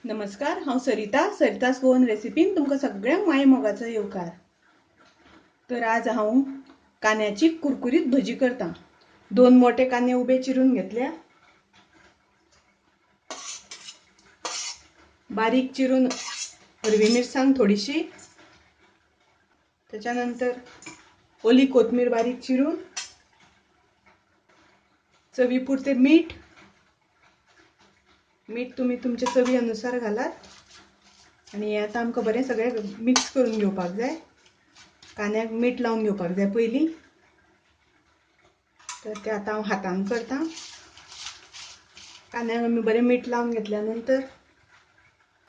नमस्कार, हांव सरिता, सरितास गोवन रेसिपीन तुमकां सगळ्यांक माय मोगाचो येवकार। तर आज हांव कांद्याची कुरकुरीत भजी करता। 2 मोठे कांदे उबे चिरून घेतल्या, बारीक चिरून हरवी मिरसांग थोडीशी, त्याच्यानंतर ओली कोथमीर बारीक चिरून, चवीपुरते मीठ, मीठ तुम्ही तुमच्या चवी अनुसार घालात। आनी हे आतां आमकां बरें सगळें मिक्स करून घेवपाक जाय। कांद्याक मीठ लावन घेवपाक जाय पयलीं, तर ते आतां हांव हातान करता। कांद्याक आमी बरें मीठ लावन घेतल्या नंतर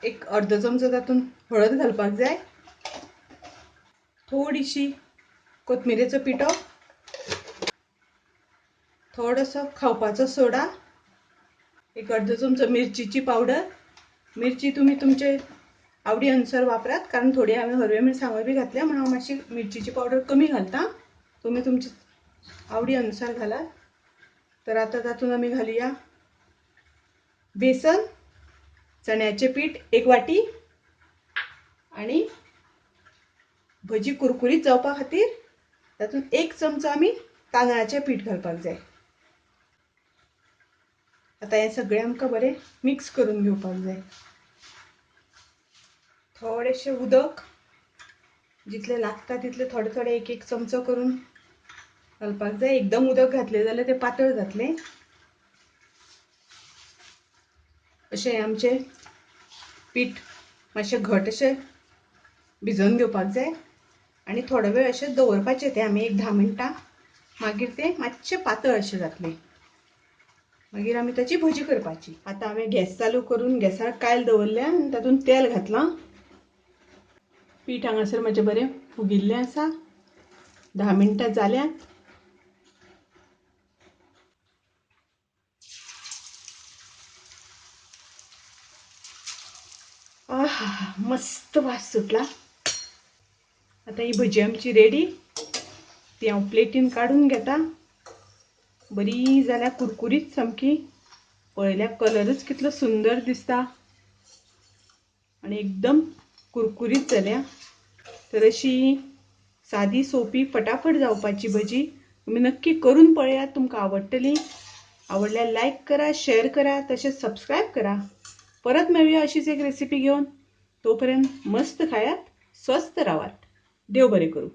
एक अर्दो चमचो तातूंत हळद घालपाक जाय, थोडीशी कोथमिरेचो पिठो, थोडोसो खावपाचो सोडा, एक अर्दो चमचो मिरचीची पावडर। मिरची तुमी तुमचे आवडी अनुसार वापरात, कारण थोडी हांवें हरव्यो मिरसांगो बी घातल्या म्हणून हांव मातशी मिरचीची पावडर कमी घालता, तुमी तुमचे आवडी अनुसार घालात। तर आतां तातूंत आमी घालुया बेसन, चण्याचें पीठ 1 वाटी, आनी भजी कुरकुरीत जावपा खातीर तातूंत 1 चमचो आमी तांदळाचें पीठ घालपाक जाय। आतां हें सगळें आमकां बरें मिक्स करून घेवपाक जाय। थोडेशें उदक, जितलें लागता तितलें थोडें थोडें एक एक चमचो करून घालपाक जाय। एकदम उदक घातलें जाल्यार तें पातळ जातलें। अशें आमचें पीठ मातशें घट अशें भिजोवन घेवपाक जाय आनी थोडो वेळ अशें दवरपाचें तें आमी एक 10 मिनटां, मागीर तें मातशें पातळ अशें जातलें, मागीर आमी ताची भजी करपाची। आतां हांवें गॅस चालू करून गॅसार कायल दवरल्या आनी तातूंत तेल घातलां। पीठ हांगासर म्हजें बरें फुगिल्लें आसा, 10 मिनटां जाल्यांत। आहा, मस्त वास सुटला। आतां ही भजी आमची रेडी, ती हांव प्लेटीन काडून घेता। बरी जाल्या कुरकुरीत सामकी, पळयल्यार कलरूच कितलो सुंदर दिसता आनी एकदम कुरकुरीत जाल्या। तर अशी सादी सोपी फटाफट जावपाची भजी तुमी नक्की करून पळयात, तुमकां आवडटली। आवडल्यार लायक करा, शेअर करा, तशेंच सबस्क्रायब करा। परत मेळुया अशीच एक रेसिपी घेवन, तोपर्यंत मस्त खायात, स्वस्थ रावात। देव बरें करूं।